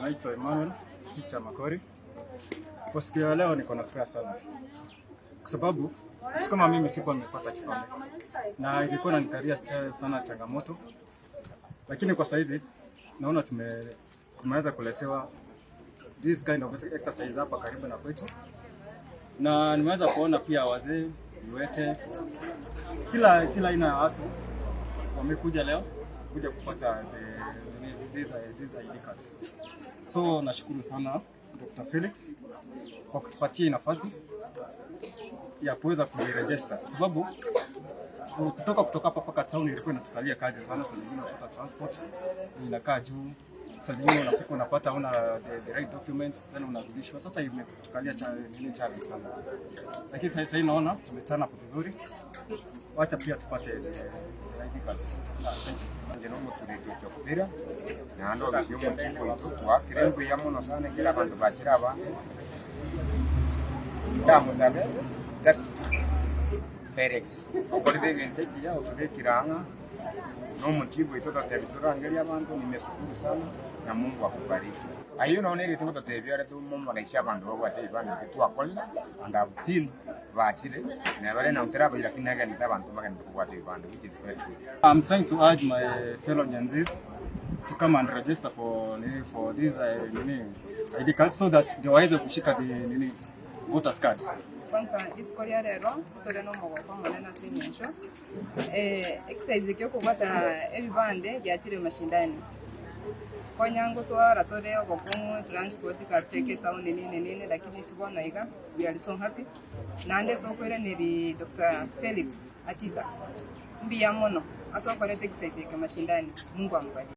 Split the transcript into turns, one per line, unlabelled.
Naitwa Emmanuel Peter Makori. Kwa siku ya leo niko na furaha sana kwa sababu mtu kama mimi sikuwa nimepata kipande na ilikuwa inanikalia cha, sana changamoto, lakini kwa saizi naona tumeweza kuletewa this kind of exercise hapa karibu na kwetu, na nimeweza kuona pia wazee, viwete, kila aina ya watu wamekuja leo kuja kupata these ID cards. So nashukuru sana Dr. Felix kwa kutupatia nafasi ya kuweza kujiregister kwa sababu kutoka hapa mpaka town ilikuwa inatukalia kazi sana. Saa zingine unapata transport inakaa juu, saa zingine unafika unapata una the right documents then unarudishwa. Sasa imetukalia nini challenge sana, lakini sasa hivi naona tumetana hapo vizuri, wacha pia tupate the ID cards. Thank you.
Nje nomotureti ochokubira naende obisi omochifu oito twakire mbuya mono sana ekero abanto bachire abange ndamosabe Dr. Felix okorire egento ekiya otobekire ang'a na omochifu oito ototebi torangerie abanto nimeshukuru sana na Mungu akubariki. Ayio nonya nerete gototebia ore tomomonaishe abanto babwate ebibanda ebio twakorire and I've seen bachire nebare nabo terabaire lakini negenete abanto mbagenete kobwata ebibanda which is very good.
I'm trying to urge my fellow Gen Zs to come and register for this nini ID card so that ndio waweze kushika the nini voters card.
Kwanza rituko ria rero tore na omogoko omonene ase eng'encho exercise eke okobwata ebibande giachire mashindani. Konya ngotwara tore obokong'u transport karuteke etown nini nini lakini ase bono iga we are so happy naende tokoiraneria Doctor Felix Atisa mbuya mono ase okoreta exercise eke mashindani Mungu amubariki.